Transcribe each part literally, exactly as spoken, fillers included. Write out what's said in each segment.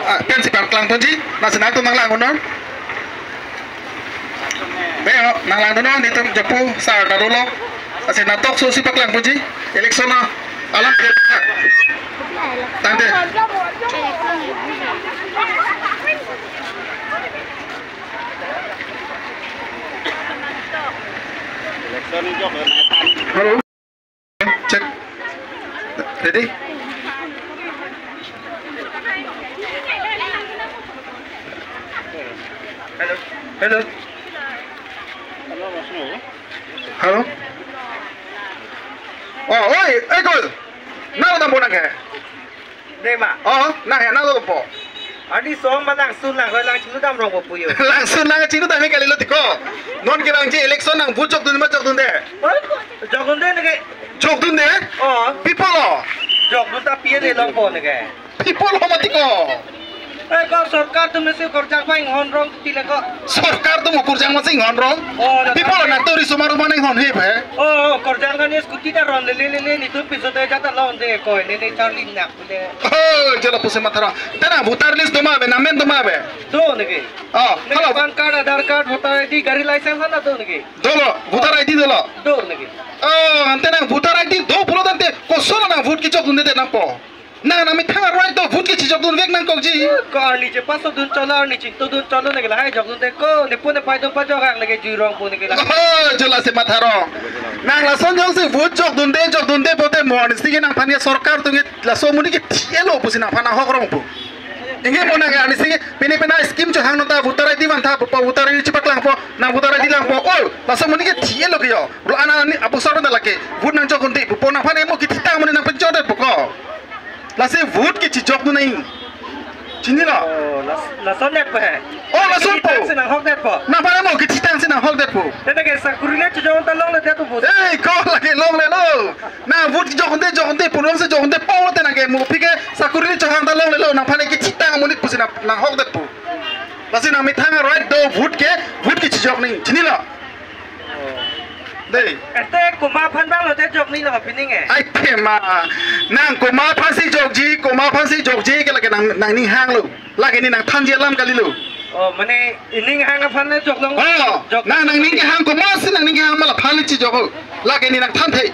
Ah, pensi paklang ponji, lasi nangtum nanglang unnon. Be, nanglang unnon, netum japu sar ta dolo. Lasi nangtum so si paklang ponji, election na alam ke. Tangte. Hello. Check. Ready? Hello. Hello. Hello. Oh, oi, eh, kol. Nang nang bonang ke? Dei ma. Oh, nang ya, nang lo po. Arni song ma nang sun nang, nang chinglu dam rong po puyo. Nang sun nang chinglu dam kalilo tiko. Non ke nangji election nang vote jokdun ma jokdunde. Hah? Jokdunde neke. Jokdunde? Oh. Pi apot lo? Jokdun ta P L A along po neke. Pi apot lo ma tiko. Eh, ko sorkar atum si korjang pa inghon rong tile ko. Sorkar atum korjang ma si inghon rong. Oh, na Pi apot lo ta- nangtum riso-mar ma inghon he pe. Oh, korjang kan scooty ta ron lele lele, netum piso te jata lon de ko, ne ne charli nak. Oh, jala pusi matha rong. Te nang voter list do ma ave, nangmen do ma ave? Do neke. Oh, neke hello. Pan card, Aadhaar card, voter I D, gari license ana do neke. Dolo, voter I D dolo. Do neke. Oh, ante nang voter I D do pulo tangte, koson nang vote kejokdunde nangpo? Nang nangmethang a-right do vote kechejokdun vek nangkokji. Ko arni chepaso dun cholo, arni chingto dun cholo neke lahai jokdunde ko, nepo nepei atum pajok hak neke jui rong po neke la. Oh, jala si matha rong. Nang lason jongsi vote jokdunde, jokdunde pote mo arnisi ke nangphan ke sorkar atum ke laso amonit ke thilo pusi nangphan ahok rong po. Inge mo nang arnisi ke pine pine scheme chohang non ta voter I D van tha po, voter I D chepaklang po, nang voter I D lang po. Oh, laso amonit ke thilo ke yo. Blo ana ni apo sar na lake. Vote nang jokdunde po nangphan emo kethitang amonit nangphan jokdet po ko. Lasi vote kechejokdun nang. Chinilo? Oh, las-, lason det po he. Oh, lason po. Kethitang si nang hokdet po. Nangphan emo kethitang si nang hokdet po. Tete ke sakuri le chejok ta longle det po. Eh, ko lake longlelo. Nang vote jokdunde, jokdunde, pulong si jokdunde, po te nang ke mo aphi ke sakuri le chohang ta longlelo, nangphan kethitang amonit pusi nang, nang hokdet po. Lasi nangmethang a-right do vote ke, vote kechejok nang. Chinilo? Dei. Ante komat aphan abang lote jok nanglo pining e. Ai tema. Nang komat aphansi jokji, komat aphansi jokji ke lake nang, nangning hanglo. Lake ne nangthanji alam kalilo. Oh, mane ining hang aphan le jok long. Oh, jok nang, nangning kehang komatsi nangning kehang ma laphan le chejok ho. Lake ne nangthanthe.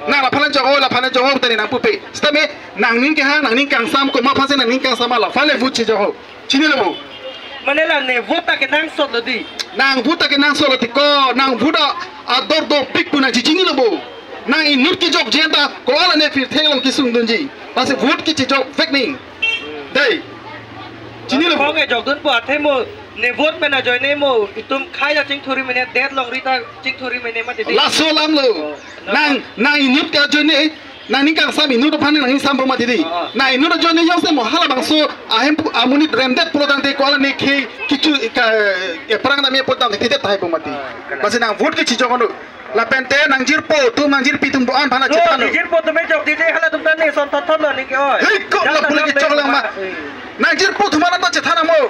Nang laphan le jok ho, laphan le jok ho, tani nangpupe. Sitame nangning kehang, nangning kangsam, komat aphansi nangning kangsam ma laphan le vote chejok ho. Chinilo bo? Mane la ne vote ta kenangsot lo dei. Nang vote ta kenangsot lo tiko, nang vote a-, ador dopik pu nangji, chinilo bo? Nang inut kejokji anta ko-an ne pirthe along kesungdunji. Lasi vote kechejok vek nang. Dei. Chinilo bo? Kong e jokdun po athe mo ne vote pen ajoine mo itum khei ta chingthur mene, det longri ta chingthur mene mati dei. Laso alam lo. Oh, nang, nang inut ke ajoine, nangning kangsam inut aphan nangning sam po mati dei. Ah, ah. Nang inut ajoine jongsi mo halabangso ahem pu-, amonit remdet pulo tangte ko-an ne khei kecho ka, eh, aphrang dam apot dam titet tahai po mati. Ah, kalang. Lasi nang vote kechejok lo. Lapen te nang jirpo atum, nang jirpi atum do-an aphan ta chethan lo. Nang jirpo atum e jokji je halatum ta ne son thot thot lo neke oi. Hei, ko jat lapu ta lagi dam chok lang ma. Eh. Nang jirpo atum aphan ta chethan nang mo.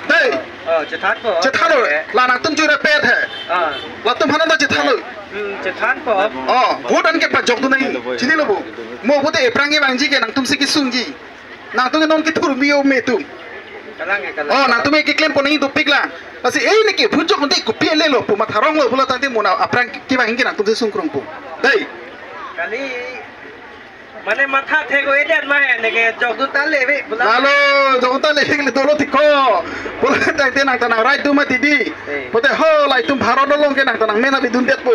Dei. Oh, chethan po. Chethan lo. Eh. La nangtum jura pet he. Ah. Latum aphan ta chethan lo. Hmm, chethan po. Oh, vote an kepajokdun nang. Chinilo bo? Mo vote aphrang kevangji ke nangtumsi kesungji. Nangtum non kethur mi o me atum. Kalang e, kalang. Oh, nangtum ke keklem pon nang dopik lang. Lasi eh neke vote jokdunde kopi lelo pu matha rong lo pulo tangte mo na aphrang kevang ke nangtumsi sungkrung po. Dei. Kali mane matha thek-o-edet ma he neke jokdun ta le ve pulo. Lalo, jokdun ta le hik le dolo tiko. Pulo tangte nang ta nang right do mati dei. Eh. Pote ho la itum Bharat along ke nang ta nang mena bidun det po.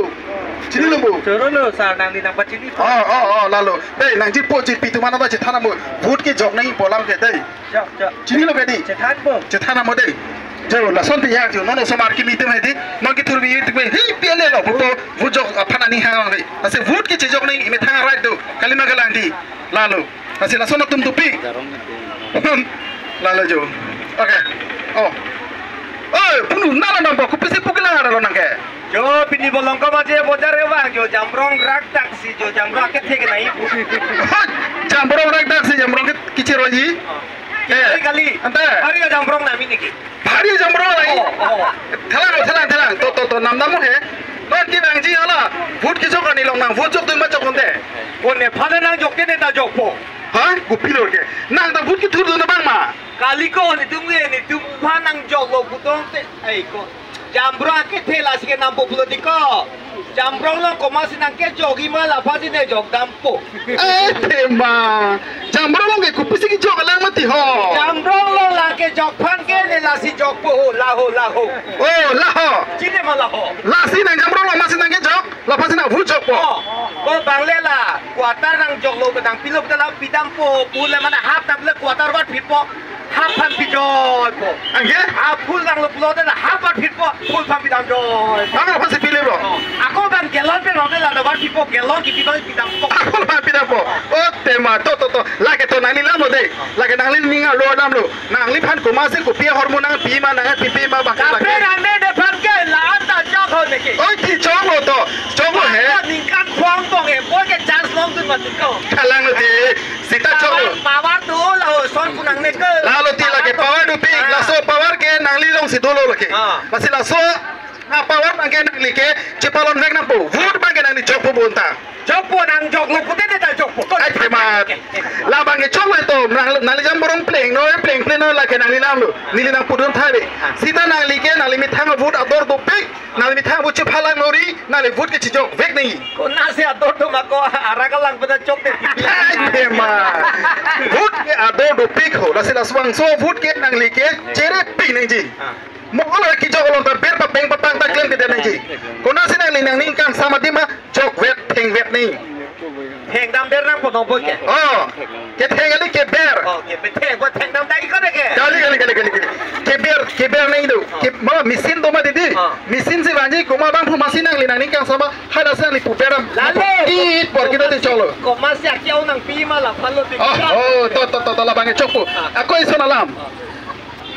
Chinilo bo? Choro lo sar nangli nangpachini. Oh, oh, oh, lalo. Dei, nang jirpo jirpi atum aphan ta chethan nang mo. Vote kejok nang po alam ke dei. Jok, jok. Chinilo ke dei? Chethan po. Chethan nang mo dei. Jo, lason pi ya jo. Non osomar kimi atum he dei. Non kethur mi atum he. Hei, P L A lo. Vote, vote jok aphan aning hang dei. Lasi vote kechejok nang imethang a-right do. Kalima kalang dei. Lalo. Lasi lason atum dopik. Lalo jo. Okay. Oh. Oi, punu nala nang bo, kopisi pu kelang lo nang ke. Jo, pini bolong ko maje bojar ke bang, jo jamrong rak taksi, jo jamrong kethe ke nai pu. Jamrong rak taksi, jamrong ke kichiroji. Eh, kali. Ante. Hari ya jamrong nami neke. Bhari jamrong lai. Oh, oh. Thelang, thelang, thelang. To, to, to, nam dam he. Ton kevangji hala. Vote kejok ani along nang vote jokdun ma jokdunde. Ko Nepal nang jokte ne ta jokpo. Ha? Kopi lo ke. Nang ta vote kethurdun abang ma. Aliko netum ke netum aphan nangjoklo putangte. Aiko. Jamrong akethe lasi kenampo pulo tiko. Jamrong along komatsi nangkejokji ma laphansi ne jokdampo. Eh, tema. Jamrong along ke kopisi kejok alang mati ho. Jamrong along lang kejok aphan ke ne lasi jokpo ho, laho, laho. Oh, laho. Chini ma laho. Lasi nang Jamrong along masi nangkejok, laphansi nang vote jokpo. Oh, ko bang le la, quarter nangjoklo, nangpilo, la pidampo, pu le mane half nang le quarter vat pipo. Half aphan pijoipo. Anke? Half full nanglo pulote la half aphan pipo, full aphan pidamjoi. Half aphansi pile bro. Oh, ako bang gallon pen rong la davar pipo, gallon kipi bang pidampo. Half aphan pidampo. Oh, tema, to, to, to. Lake to nangli lamlo de. Lake nangli ning arlo damlo. Nangliphan komatsi kopi ahormu nangpi ma, nangpipi ma bang Kape lake. Nang ne de aphan ke la anta chok ho neke. Oi, ti choklo to. Choklo he. Ako ningkan khwang bong he. Boi ke chance longdun mati ko. Kalang lo ti. Sita choklo. Power, power do la ho, son kunang ne ke. Lalo ti lake power dopik, ah, laso power ke nangli alongsi dolo lake. Ah. Lasi laso, ah, power abang ke nangli ke chepalon vek nangpo. Vote abang ke nangli jokpo bonta. Jokpo nangjoklo pute ne ta jokpo. Ai, tema. Labang ke choklo to, nang, nangli Jamrong pleng no, pleng pleng no lake nangli lamlo. Neli nangpudun thare. Sita nangli ke, nangli methang vote ador dopik. Nangli methang vote chephalang nori, nangli vote ke chejok vek nangji. Konatsi ador do ma ko, arak alang pada chok de. Ai, tema. Vote ke ador dopik ho, lasi laswangso vote ke nangli ke chere pik nangji. Ah. Mo ala kejok along ta ber papeng papang ta klem kede nangji. Konatsi nangli nangning kangsam adim ma jok vet theng vet nangji. Thengdam ber nangpo nong boi ke. Oh, ketheng kali keber. Oh, ke theng, boi thengdam dai ko de ke. Kali, kali, kali, kali, kali. Keber, keber nangji do. Ke, ma machine do ma didi. Ah. Machine si vanji, komat abang pu machine nangli nangning kangsam ma, hadak si nangli pu ber dam. Lalo. It bor kita ti choklo. Komatsi akia nangpi ma laphan lo ti. Oh, oh, to, to, to, to, labang ke chokpo. Ah. Ako ison alam. Ah.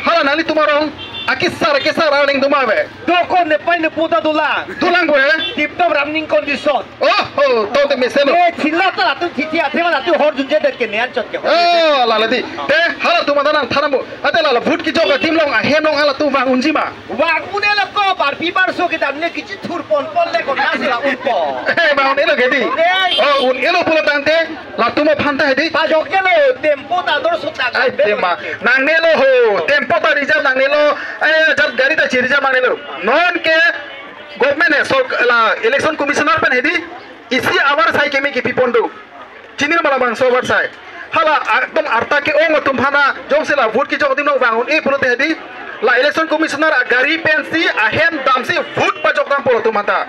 Hala nanglitum arong, akesar, akesar arleng do ma ave. Dokon ne pai ne puta dolang. Dolang ko he? Tip top running condition. Oh, oh, to te mesen lo. Eh, chila ta latum titi athe ma latum hor junje det ke ne anchot ke. Oh, lalo ti. Te, halatum anta nangthan nangpo. Ante lala vote kejok adim along ahem along halatum vang unji ma. Vang un-e lo ko, barpi barso kedam ne kechithur ponpon le konatsi la unpo. Eh, vang un-e lo ke di. Eh. Oh, un-e lo pulo tangte, latum aphan ta he di. Pajok ke lo, tempo ta dor sutak. Ai, tema. Nangne lo ho, tempo ta reserve nangne lo. Eh, jat gari ta che-reserve nangne lo. Non ke government he, sork-, la election commissioner pen he di. Isi avarsai keme kepipon do. Chini ma labangso avarsai. Hala, ekdom arta ke-ong atum aphan jongsi la vote kejok adim along vang un-e pulote he di. La election commissioner agari pensi ahem damsi vote pajok dampo latum anta.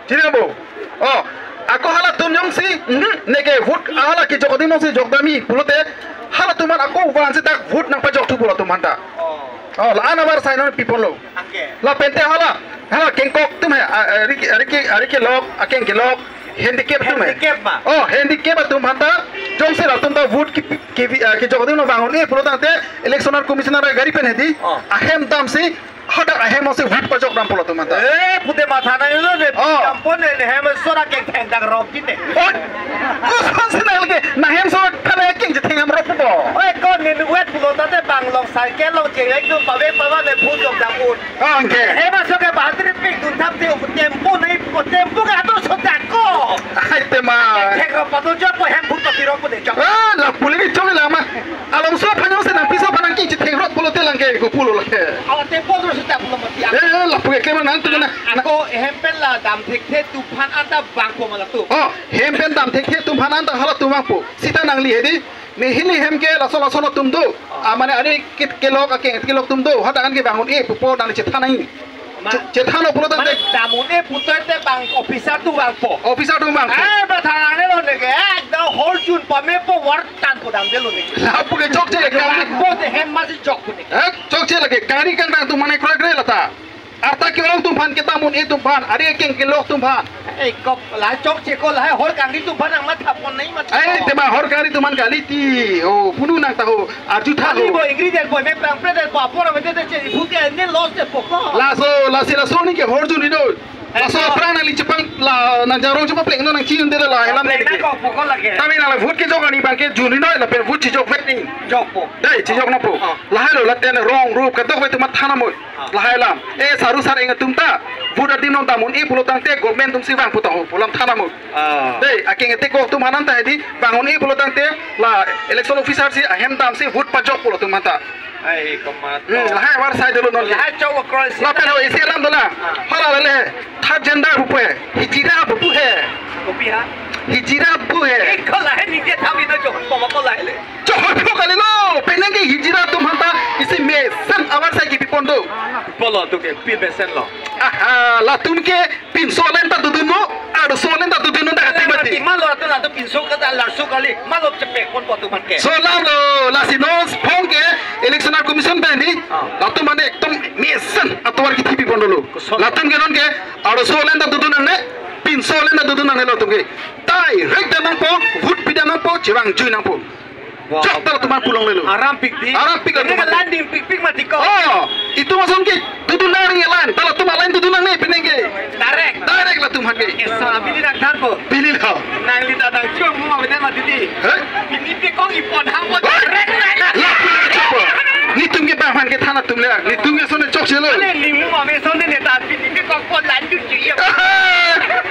Chini bo. Oh, ako halatum jongsi, mhm, neke vote hala kejok adim alongsi jok damji pulote, halatum an ako vansi dak vote nangpajok thupo latum anta. Oh, la-an avarsai non piponlo. Oke. Lapen te hala, hala kengkok atum he, a, a, ari ke, ari ke, ari kelok, akeng kelok, handicap atum he. Handicap ma? Oh, handicap atum anta, jongsi latum ta vote ke, ke, ah, kejok adim along vang un-e pulo tangte, electoral commissioner agari pen he di, oh, ahem damsi, hadak ahem alongsi vote pajok dampo latum anta. Eh, pute matha nanglo ne, oh, kampon ne, ne hem sora kengtheng dak rok kine. Oh, kosonsi nang lake, nanghem sora kane keng chetheng hem rok po. Oi, ko ne wet pulo tangte bang along cycle along cheng ekdom pave pava ne vote jok dam un. Oh, anke. He ma so ke battery pik dun thap te tempo nai po, tempo ke atur so dak ko. Ai tema. Thek rok pato jok po hem phun pati rok po de jok. Ah, la puli ni chong la ma. Along so aphan jongsi nangpiso aphan nangkeng chetheng rok pulote lang ke ko pulo lake. Awa tempo atur so dak pulo mati. Eh, lapu ke klem nang tu na. Ako hem pen la dam thekthe atum aphan anta vangpo ma latum. Oh, hem pen dam thekthe atum aphan anta halatum vangpo. Sita nangli he di. Neli hem ke laso laso atum do. Ah, mane ari ke, kelok akeng kelok atum do. Hadak an ke vang un-e pupo nang chethan nangji. Ma- Che-, chethan lo pulo tangte. Mane dam un-e putote bang officer atum vangpo. Officer atum vangpo. Eh, ba thanang ne lo neke. Eh, da hor jun pame po war tan po damdelo neke. Lapu ke chokche kangri. Vangpo te hem masi jok po neke. Eh, chokche lake kangri kangtang atum mane kroi kroi lata. Arta ke-ong atum aphan kedam un-e atum aphan, ari akeng kelok atum aphan. Eh, kok la chokche ko la hor kangri atum aphan nangmatha pon nai mat. Eh, tema hor kangri atum aphan kali ti. Oh, punu nang ta ho, arju tha ali ho. Bo ingredient bo me prang pre de bo apor me de de che ibu ke ne loss de po ko. Laso, lasi laso neke hor jun ri do. Eh, laso ko. Aphrang nangli chepang La nang jarong chupa pleng no nang chin de la, elam Pleng de. Nangkok pukol lagi. Tame nang la vote kejok ani abang ke juni noi lapen vote chejok vet ni. Jokpo. Dei, chejok nangpo. Oh. Lahai lo laten rong rup kadokave atum than amoy. Ah. Lahai alam. E saru sareng atum ta vote adim along dam un-e pulo tangte government atumsi vang pu ta ho pu alam than amoy. Ah. Dei, akeng etekok atum aphan ta hedi vang un-e pulo tangte la election officer si ahem damsi vote pajok pulo atum aphan ta. Ai, komat. Hmm, lahai avarsai dolo non. Lahai chok akroy si. Lapen ho isi alam dolang. Ah. Hala lele. Third gender pupe. Hijira pupu he. Kopi ha? Hijira pupu he. Ek ko lahai ningje thami na chok poma ko lahai le. Chok pho kalilo. Penang ke hijira atum aphan ta isi mesen avarsai kepipon do. Polo tu ke pi mesen lo. Aha, latum ke pinso alen ta dodunlo, arloso alen ta dodunlo, dak ati mati. Mati, malo atu latum pinso kata larso kali, malo chepek pon pu atum aphan ke. So alam lo, lasi non aphong ke Election Commission pen di, Ah. latum mane ekdom mesen atovar kithi pipon dolo. Kosong. Latum ke non ke, arloso alen ta dodun nangne, pinso alen ta dodun nangne latum ke. Direct dam nangpo, vote pidam nangpo, chevang jui nangpo. Wah. Chok ta latum aphan pu longlelo. Aram pik di. Aram pik Ini latum aphan. Landing pik pik mati ko. Oh, itum ason ke dodun nang ring line. Ta latum a-line dodun nangne penang ke. Direct. Direct latum aphan ke. Esa bili nangthanpo. Bili lo. Nangli ta nangchom mu ma benen mati di. He? Pini pe kong ipon hang po He? direct line. Lapu le chokpo. Netum ke bang aphan ke than atum le. Netum ke ason chokche lo. Ale ning mu ma me ason ne ta pini pe kong pon line dun ju ya.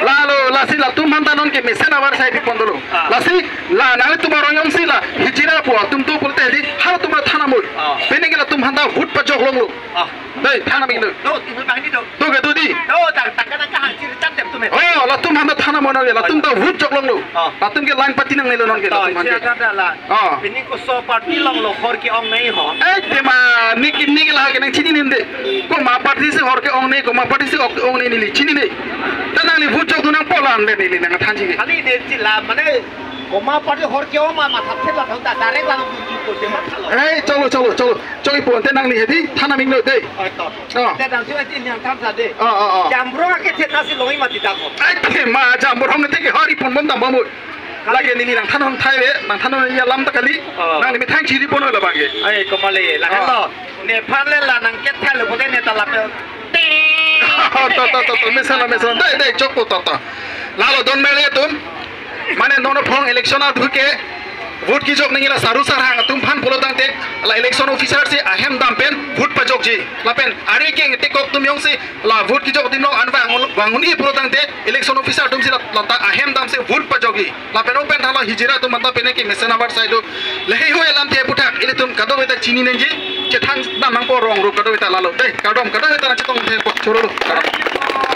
Lalo, lasi latum aphan ta non ke mesen avarsai pipon dolo. Ah. Lasi la nanglitum arong jongsi la hijira pu atum do pulote di halatum ra than amoy. Ah. Penang ke latum aphan ta vote pajok longlo. Ah. Dei, than amoy lo. Do, tinggal bang di do. Do ke do di. Do, tang tang ka tang ka hang chiri chat dem tum he. Oh, latum aphan ta than amoy non ke, latum ta vote jok longlo. Ah. Latum ke line pati nangnelo non ke, Oh, latum aphan chiri ke. chat dah la. Ah. Pini koso party along lo hor ke-ong nei ho. Eh, tema, niki niki la ke nang chinine de. Komat party si hor ke-ong nei, komat party si ok ong nei neli chinine. Ta nangli vote jok dun nangpo la ante neli nangthanji ke. Kali de chila mane komat party hor ke-ong ma matha phet la thang ta direct la nang vote jok ko se ma thalo. Eh, cholo, cholo, cholo. Cholo ipo ante nangli hedi than aming lo de. Oh, to. Oh. Te dam si ati nangthan sa de. Oh, oh, oh. Jamrong ake thet nasi longi mati ta ko. Eh, tema, jamrong te ke hor ipon bom dam bom. Lake neli nangthan hong thai ve, nangthan hong ya lam ta kali. Oh. Nangli methang chiri pon lo abang ke. Ai, komat le, la Oh. lo. Nephan le la nangkethalo pote ne ta lape. To, to, to, to, mesen lo, mesen lo. Dei, dei, chokpo to, to. Lalo don mele atum. Mane non aphong election aduke vote kejok nangji la saru sarhang atum aphan pulo tangte la election officer si ahem dam pen vote pajokji. Lapen ari keng etekok atum jongsi la vote kejok adim along an vang, vang un-e pulo tangte election officer atum si la, la ta ahem damsi vote pajokji. Lapen open thanlo hijira atum aphan ta penang ke mesen avarsai do. Lahei ho alam te aputhak ilitum kadokave ta chini nangji, chethan dam nangpo rong rup kadokave ta lalo. Dei, kardom kadokave ta nangchetong thepo choro lo. Kardom.